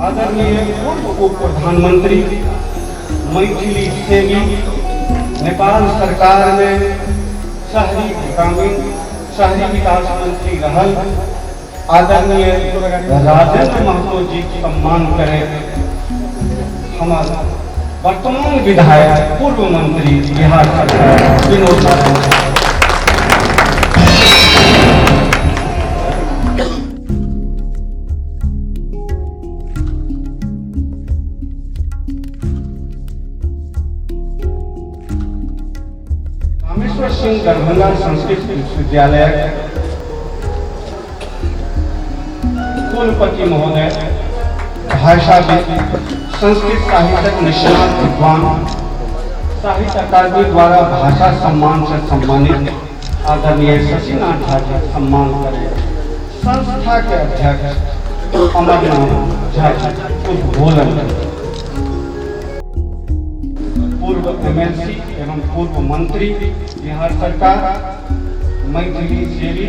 आदरणीय पूर्व उप प्रधानमंत्री, मैथिली सेवी, नेपाल सरकार में शहरी ग्रामीण शहरी विकास मंत्री रहल आदरणीय राजेंद्र महतो जी के सम्मान करे हमार वर्तमान विधायक पूर्व मंत्री बिहार सरकार विनोद नारायण। रामेश्वर सिंह दरभंगा संस्कृत विश्वविद्यालय कुलपति महोदय, भाषाविद, संस्कृत साहित्यक निष्णात विद्वान, साहित्य अकादमी द्वारा भाषा सम्मान से सम्मानित आदरणीय शशिनाथ झा जी सम्मान करें संस्था के अध्यक्ष अमरनाथ झा जी उद्बोधन। पूर्व एमएलसी एवं पूर्व मंत्री बिहार सरकार, मैथिली सेवी,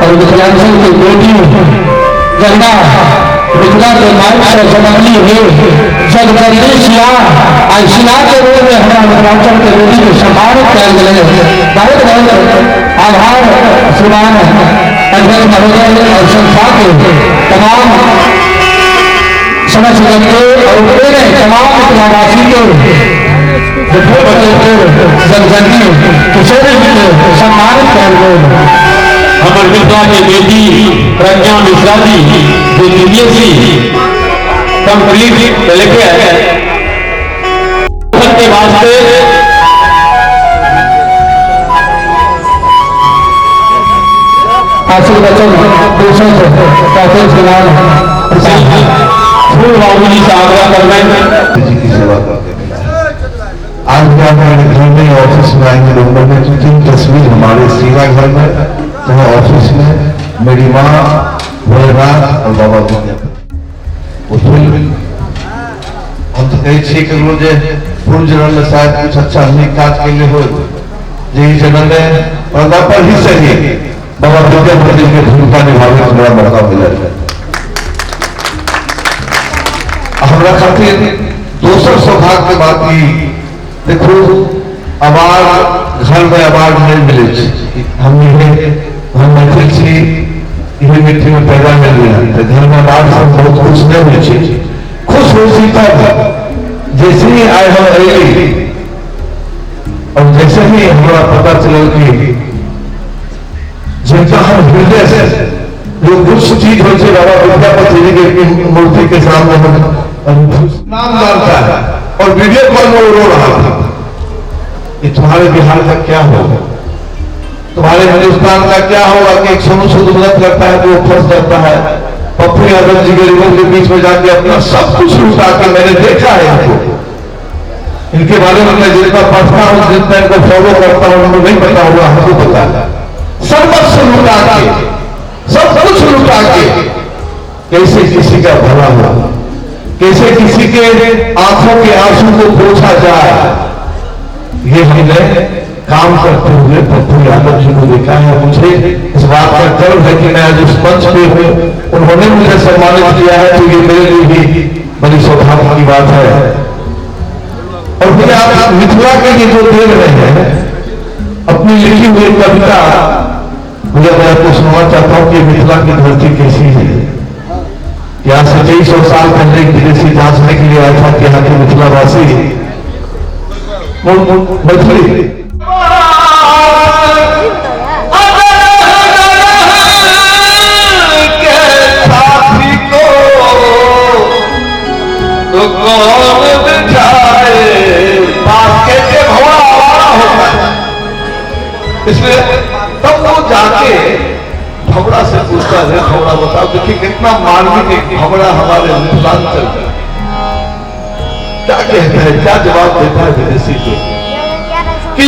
और मिथिलांचल के बेटी गंगा मिथिला के माइक से जनमली है जगदम्बे सिया, आई सिया के रूप में हमारा मिथिलांचल के बेटी के सम्मानित कयल गेलै। बहुत बहुत आभार श्रीमान अध्यक्ष महोदय और संस्था के तमाम सदस्यगण के और पूरे तमाम मिथिलावासी के जगजननी किशोरी जी के सम्मानित कयल गेल। हमर मिथिला के बेटी प्रज्ञा मिश्रा जी जे बीएससी कंप्लीट लेके के वास्ते आशीर्वचन दूसरे श्रीमान फूल बाबू जी से आग्रह करना जी की सेवा करते मिला। आज भी आप मेरे घर में ऑफिस में आएंगे नंबर में तो 3 तस्वीर हमारे सीधा घर में चाहे ऑफिस में, मेरी माँ, भोलेनाथ और बाबा विद्यापति। वो फिल्म हम तो कहै छियै ककरो जे पूर्व जन्म में शायद कुछ अच्छा नीक काज के हो, जे ई जन्म में पर्दा पर ही सही बाबा विद्यापति के भूमिका निभावे के हमरा मौका मिलल। हमरा खातिर दोसर सौभाग्य के बात ई, देखो अवार्ड घर में अवार्ड नहीं मिले छै, हम मैथिल छी, इहे मिट्टी में पैदा भेल हन, तो घर में अवार्ड सब बहुत खुश नहीं होइ छै। खुश होइ छी तब जैसे ही आए हम अयली और जैसे ही हमरा पता चलल कि जिनका हम हृदय से जो कुछ चीज होइ छै बाबा विद्यापति जी के मूर्ति के सामने हम नाम जानता है और वीडियो कॉल में वो रो रहा था कि तुम्हारे बिहार का क्या होगा, तुम्हारे हिंदुस्तान का क्या होगा कि एक सोनू सूद मदद करता है तो वो फंस जाता है। पप्पू यादव जी गरीबों के बीच में जाके अपना सब कुछ लुटा के मैंने देखा है इनको, इनके बारे में मैं जितना पढ़ता हूँ, जितना इनको फॉलो करता हूँ, उनको नहीं पता हुआ, हमको पता है। सर्वस्व लुटा के, सब कुछ लुटा के कैसे किसी का भला हो, कैसे किसी के आंखों के आंसू को पोंछा जाए, ये हमने काम करते हुए पप्पू यादव जी को देखा है। मुझे इस बात का गर्व है कि मैं आज उस मंच पे हूँ, उन्होंने मुझे सम्मानित किया है, तो ये मेरे लिए भी बड़ी सौभाग्य की बात है। और फिर आप मिथिला के लिए जो दे रहे हैं अपनी लिखी हुई कविता, मुझे मैं आपको सुनाना चाहता हूँ कि मिथिला की धरती कैसी है। यहाँ से 2300 साल पहले एक विदेशी जांचने के लिए आया था कि यहाँ के मिथिलावासी मैथिली इसलिए तब वो जाके भवरा से पूछता है, भवरा बताओ, देखिए कितना मार्मिक एक भवरा हमारे मिथिलांचल में क्या कहता है, क्या जवाब देता है विदेशी को कि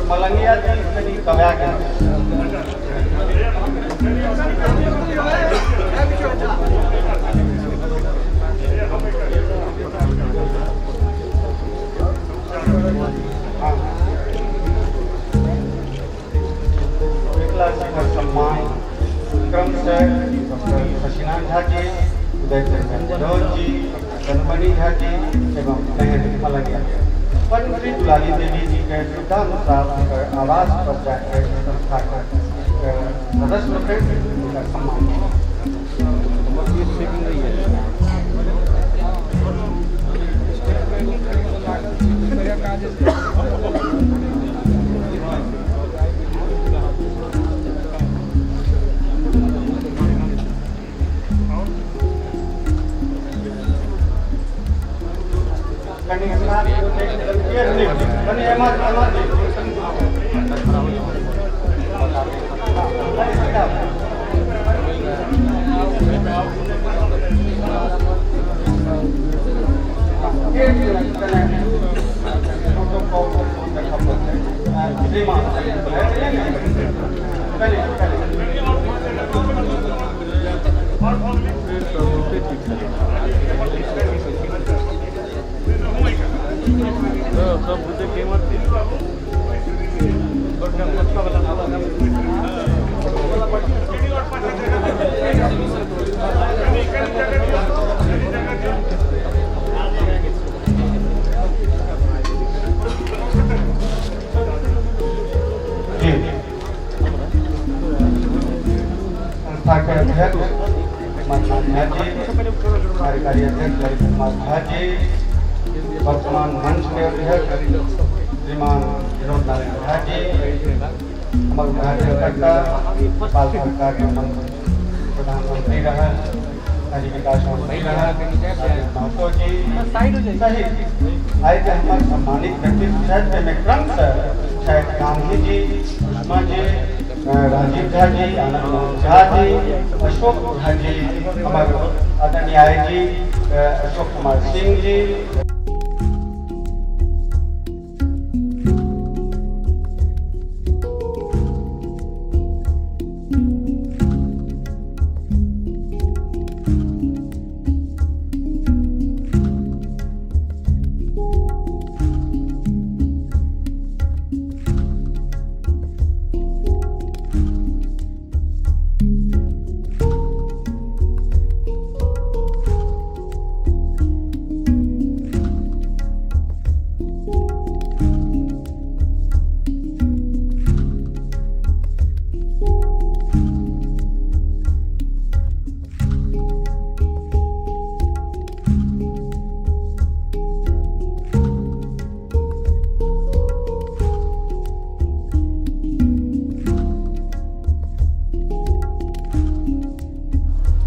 मलंगिया जी कनी कमाया के मिथिला शिखर सम्मान क्रम से डॉक्टर शशिनाथ झा जी, उदय चंद्र जी, कनमणि झा जी एवं मलंगिया पद्मश्री दुलारी देवी जी के सुविधानुसार उनकर आवास पर जाकर संस्था के सदस्य लोग उनका सम्मान। कुमार झा जी, कार्यकारी अध्यक्ष ललित कुमार झा जी, वर्तमान मंच के अध्यक्ष श्रीमान विनोद नारायण झा जी, हमारे कार्यकर्ता नेपाल सरकार के प्रधानमंत्री रहल, शहरी विकास मंत्री रहल महतो जी सहित आइ के हमर सम्मानित व्यक्तित्व छथि, जाहिमे क्रमशः छथि गांधी जी, सुषमा जी, राजीव झा जी, आनंद मोहन झा जी, अशोक झा जी, हमर आदरणीय आई जी अशोक कुमार सिंह जी।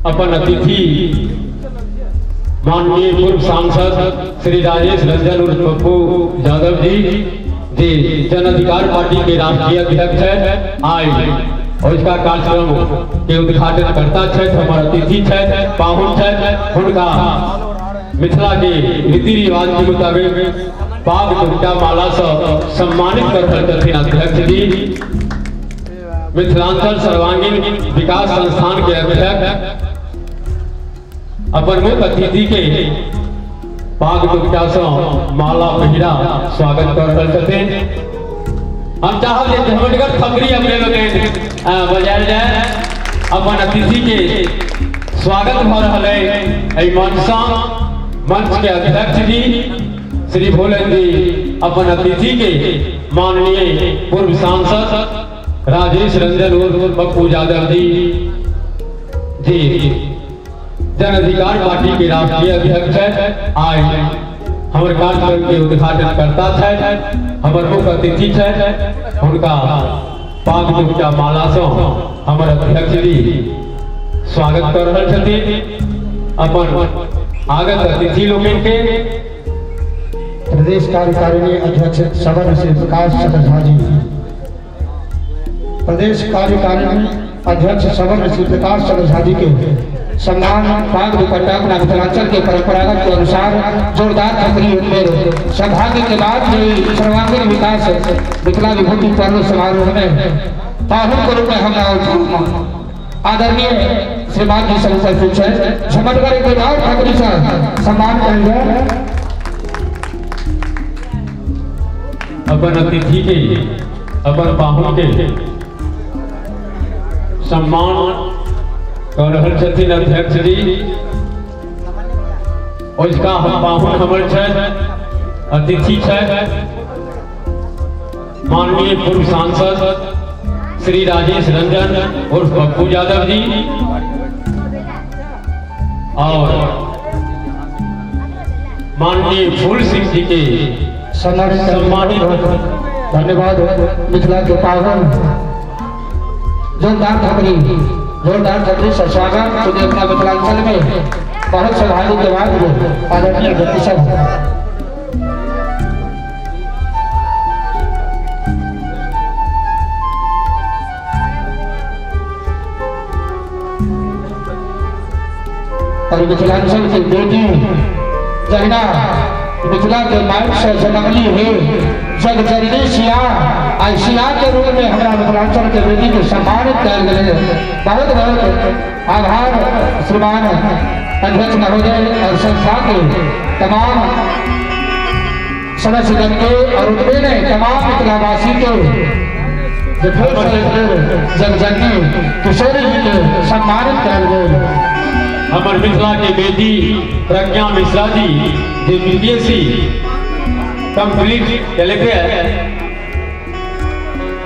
अपन अतिथि माननीय पूर्व सांसद श्री राजेश रंजन उर्फ पप्पू यादव जी, जी जन अधिकार पार्टी के राष्ट्रीय अध्यक्ष है, आए और इसका कार्यक्रम के उद्घाटन करता छथि, हमारे अतिथि छथि, पाहुन छथि। हुनका मिथिला के रीति रिवाज के मुताबिक पाग दुपट्टा माला से सम्मानित कर रहल छथिन अध्यक्ष जी। मिथिलांचल सर्वांगीण विकास संस्थान के अध्यक्ष अपन मुख्य अतिथि के पाग दुपट्टा से माला पहिरा स्वागत कर रहल छथिन। हम चाहब जे झमटगर खबरी अपने लोकनि बजायल जाय। अपन अतिथि के स्वागत भ रहल है एहि मंच सँ। मंच के अध्यक्ष जी श्री भोलन जी अपन अतिथि के माननीय पूर्व सांसद राजेश रंजन उर्फ पप्पू यादव जी, जी जन अधिकार पार्टी के राष्ट्रीय अध्यक्ष है, आए हमर कार्यक्रम के उद्घाटन करता छथि, हमर मुख्य अतिथि छथि। हुनका पाग दुपट्टा माला सँ हमर अध्यक्ष जी स्वागत कर रहल छथिन। अपन आगत अतिथि लोकनि के प्रदेश कार्यकारिणी अध्यक्ष सवर श्री प्रकाश चंद्र झा जी, प्रदेश कार्यकारिणी अध्यक्ष सवर श्री प्रकाश चंद्र झा जी के सम्मान पाग दुपट्टा अपना मिथिलांचल के परंपरागत के अनुसार जोरदार थपड़ी में सौभाग्य के बाद जो सर्वांगीण विकास मिथिला विभूति पर्व समारोह में पाहुन के रूप में हम आदरणीय श्रीमान जी सब उपस्थित है। झमटगर एक और थपड़ी से सम्मान करें जाए। अपन अतिथि के अपन पाहुन के सम्मान कर रहल छथिन अध्यक्ष जी। ओझका हम पाहुन हमर छथि, अतिथि छथि माननीय पूर्व सांसद श्री राजेश रंजन उर्फ पप्पू यादव जी और माननीय फूल सिंह जी के सम्मानित धन्यवाद। मिथिला के पावन जोरदार थपड़ी, जोरदार थपड़ी से स्वागत चूँकि अपना मिथिलांचल में बहुत सौभाग्य के बाद आदरणीय व्यक्ति सब और मिथिलांचल के बेटी जहिना मिथिला के माइक से जनमली है जग जननी सिया, आई सिया के रूप में हमारा मिथिलांचल के बेटी के सम्मानित कयल गेलै। बहुत बहुत आभार श्रीमान अध्यक्ष महोदय और संस्था के तमाम सदस्यगण के और उतने नहीं तमाम मिथिलावासी के जो फिर से जग जननी किशोरी जी के सम्मानित कयल गेल। हमर मिथिला के बेटी प्रज्ञा मिश्रा जी जे बीपीएससी कंप्लीट केलकै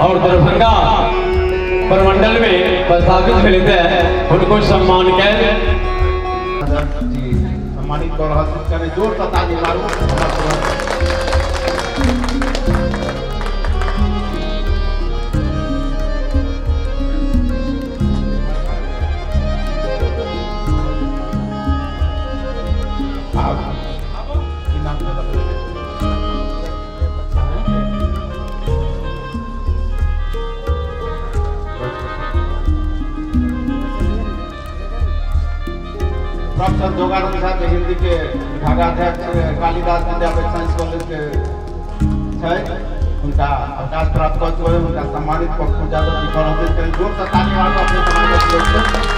और दरभंगा प्रमंडल में प्रस्तावित भेलै, हुनको सम्मान कयल। जी सम्मानित कऽ रहल छथि। कनि जोरसँ ताली मारू हमर सभक। आब की नाम भेल अपने? प्रोफेसर जोगानंद झा जे हिंदी के विभागाध्यक्ष कालिदास विद्यापीठ साइंस कॉलेज के छथि, हुनका अवकाश प्राप्त कऽ चुकल, हुनका सम्मानित पप्पू यादव जी कऽ रहल छथि। कनि जोरसँ ताली मारू अपने समाजक लोकके।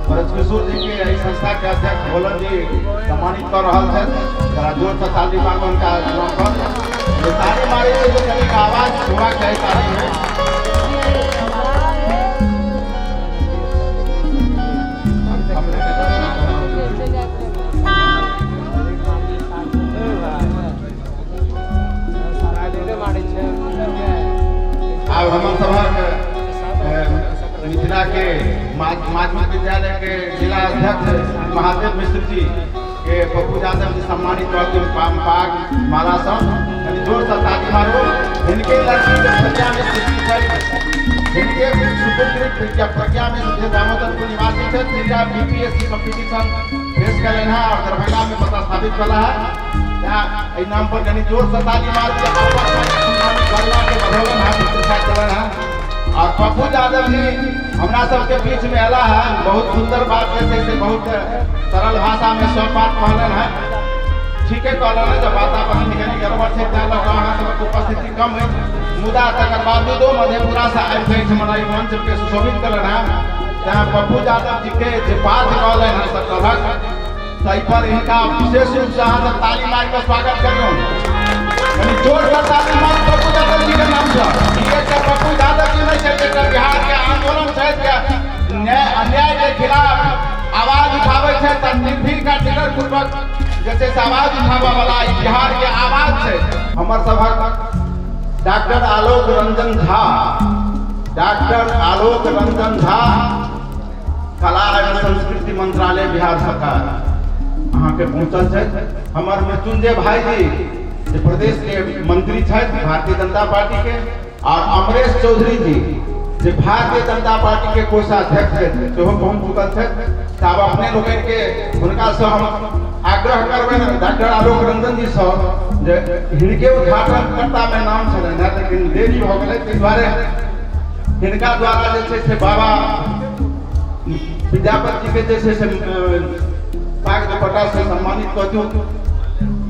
ब्रजकिशोर जी के एहि संस्था के अध्यक्ष भोलन जी सम्मानित कऽ रहल छथि। जरा जोर से ताली मारू हुनका नाम पर। जे ताली मारे छै तऽ कनिक आवाज होबाक चाही ताली में। आब हमर सभक मिथिला के माध्यमिक विद्यालय के जिला अध्यक्ष महादेव मिश्र जी के पप्पू यादव जी सम्मानित करथिन पाग माला सँ। कनि जोर से ताली मारू। हिनके लड़की के प्रज्ञा मिश्र जी छथि, हिनके सुपुत्री प्रज्ञा मिश्र जे दामोदरपुर निवासी छथि, जिनका बीपीएससी कंपटीशन फेस कयलनि हेँ और दरभंगा में पदस्थापित भेला है। एहि नाम पर कनि जोर से ताली मारू जे अपन परिवार के बढ़ौलन है, प्रतिष्ठा कयलनि हेँ। और पप्पू यादव जी हमरा सबके बीच में अला है, बहुत सुंदर बात जे छै से बहुत सरल भाषा में सब बात कहलन है, ठीके कहलन है। जब वातावरण कनि गड़बड़ छै तैं लऽ कऽ अहाँ सबके उपस्थिति कम अछि, मुदा तकर बावजूदो मधेपुरा से आबि कऽ एहिठमन एहि मंच के सुशोभित कयलनि हेँ। तैं पप्पू यादव जी के जे बात कहलनि हेँ सब तरहक, ताहि पर हिनका विशेष रूप से अहाँ सब ताली मारि कऽ स्वागत करियौ। कनि जोर से ताली मारू पप्पू यादव जी के नाम से। ई एकटा पप्पू यादव जी नहि छथि, एकटा बिहार के आंदोलन छथि जे न्याय अन्याय के खिलाफ आवाज उठाबै छथि, तऽ निर्भीक आ निडर पूर्वक जे छै से आवाज उठाबऽ वाला ई बिहार के आवाज छै। हमर सभक डॉक्टर आलोक रंजन झा, डॉक्टर आलोक रंजन झा, कला एवं संस्कृति मंत्रालय बिहार सरकार अहाँके पहुँचल छथि। हमर मृत्युंजय भाईजी जे प्रदेश के मंत्री छथि भारतीय जनता पार्टी के, और अमरेश चौधरी जी जे भारतीय जनता पार्टी के कोषाध्यक्ष छथि सेहो पहुँच चुकल छथि। तऽ आब अपने लोकनि के हुनकासँ हम आग्रह करबनि डॉक्टर आलोक रंजन जी सँ जे हिनके उद्घाटनकर्ता में नाम छलनि हेँ, लेकिन देरी भऽ गेलै, ताहि दुआरे हिनका द्वारा जे छै से बाबा विद्यापति के जे छै से पाग दुपट्टा से सम्मानित कऽ दियौ,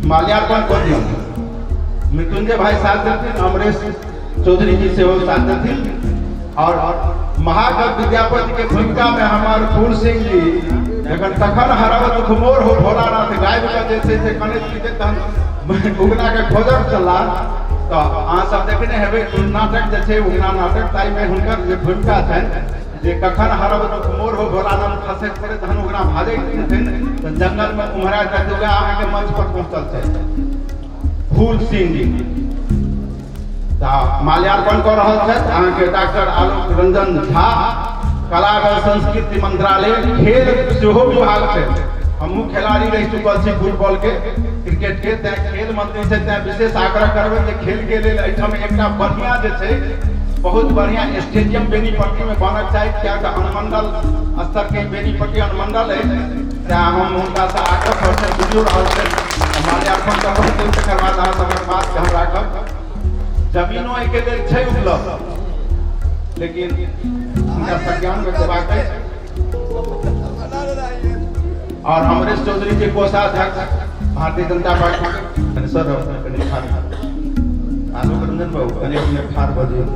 माल्यार्पण कऽ दियौ। मृत्युंजय भाई साथ देथिन, अमरेश चौधरी जी सेहो साथ देथिन। और महाकवि विद्यापति के भूमिका में हमार फूल सिंह जी जखन तखन हरब दुख मोर हो भोलानाथ गाबि कऽ जे छै से कनैत पीटैत तहन उगना के खोजब चलला, तऽ अहाँ सब देखने हेबै नाटक जे छै उगना नाटक, ताहिमे हुनकर जे भूमिका छनि जे कखन हरब दुख मोर हो भोलानाथ खसैत पड़े तहन उगना भाजैत छथिन, तऽ जंगल में उम्हरा जाइत वएह अहाँके मंच पर पहुँचल छै फूल सिंह जी। तऽ माल्यार्पण कऽ रहल छथि अहाँके डॉक्टर आलोक रंजन झा, कला एवं संस्कृति मंत्रालय, खेल सेहो विभाग छै। हमहूँ खिलाड़ी रहि चुकल छी फुटबॉल के, क्रिकेट के, तैं खेल मंत्री छै, तैं विशेष आग्रह करबै जे खेल के लेल एहिठाम एकटा बढ़िया जे छै बहुत बढ़िया स्टेडियम बेनीपट्टी में बनक चाही, किया तऽ अनुमंडल स्तर के बेनीपट्टी अनुमंडल अछि। तैं हम हुनकासँ आग्रह करै छियनि, बुझियो रहल छै माल्यार्पण करब, तकर बाद अहाँ सबक बात हम राखब। जमीनो एहिके लेल छै उपलब्ध, लेकिन हुनका संज्ञान में देबाक अछि। और अमरेश चौधरी के कोषाध्यक्ष भारतीय जनता पार्टी सर कनि ठाढ़, आलोक रंजन बाबू कनि अपने ठाढ़ भऽ जइयौ।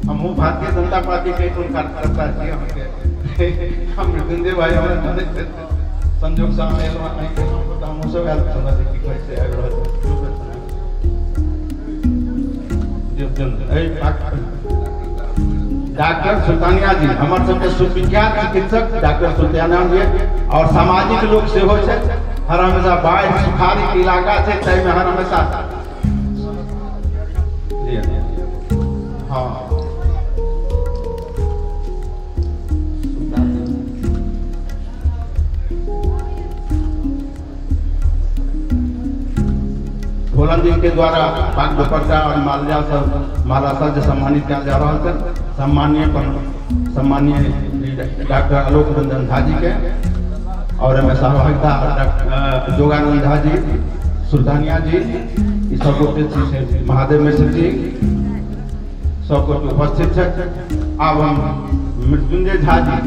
हमहूँ भारतीय जनता पार्टी के कोन कार्यकर्ता छी, अहाँके हम मृत्युंजय भाई हमरा जनैत छथि, संजोग से हम एलहुँ अहीँके नाम पर, तऽ हमहूँ सब आयल छलहुँ जे की कहै छै आबि रहल छी। एहि डॉक्टर सुल्तानिया जी, हमर सबके सुविख्यात चिकित्सक डॉक्टर सुल्तानिया जी और सामाजिक लोक सेहो छै। हर हमेशा बाढ़ि सुखाड़ी के इलाका छै, ताहिमे हर हमेशा हाँ भोलन जी के द्वारा पाग दुपट्टा और माल्या सब माला सब जे सम्मानित कयल जा रहल छै सम्मानीय सम्मानीय डॉक्टर आलोक रंजन झा जी के और एहिमे सहभागिता योगानंद झा जी, सुल्तानिया जी, ई सब गोटे छी, महादेव मिश्र जी, सब गोटे उपस्थित छथि। आब हम मृत्युंजय झा जी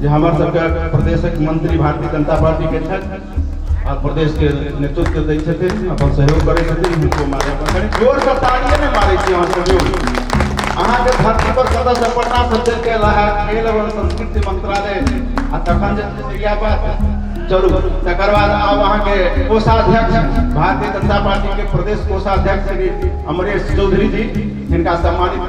जे हमर सबके प्रदेशक मंत्री भारतीय जनता पार्टी के छथि आ प्रदेश के नेतृत्व दै छथिन, अपन सहयोग करै छथिन, हुनको मारे कनि जोर से तालिए ने मारै छी अहाँ सब। अहाँके धरती पर कतऽ से पटना से चलि के एला है खेल एवं संस्कृति मंत्रालय आ तखन जे इएह बात चलू। तकर बाद आब अहाँके कोषाध्यक्ष भारतीय जनता पार्टी के प्रदेश कोषाध्यक्ष श्री अमरेश चौधरी जी, हिनका सम्मानित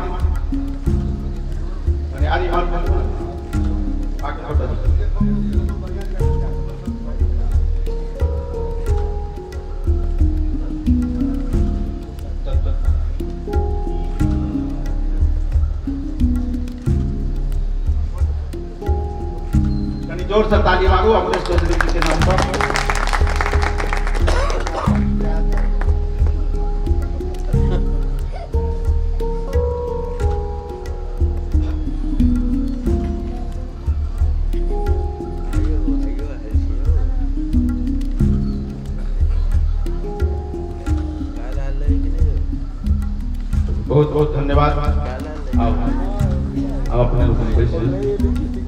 कनी जोर से ताली मारू अमरेश चौधरी जी के नाम पर। बहुत बहुत धन्यवाद। आप अपने लोग बैसिए।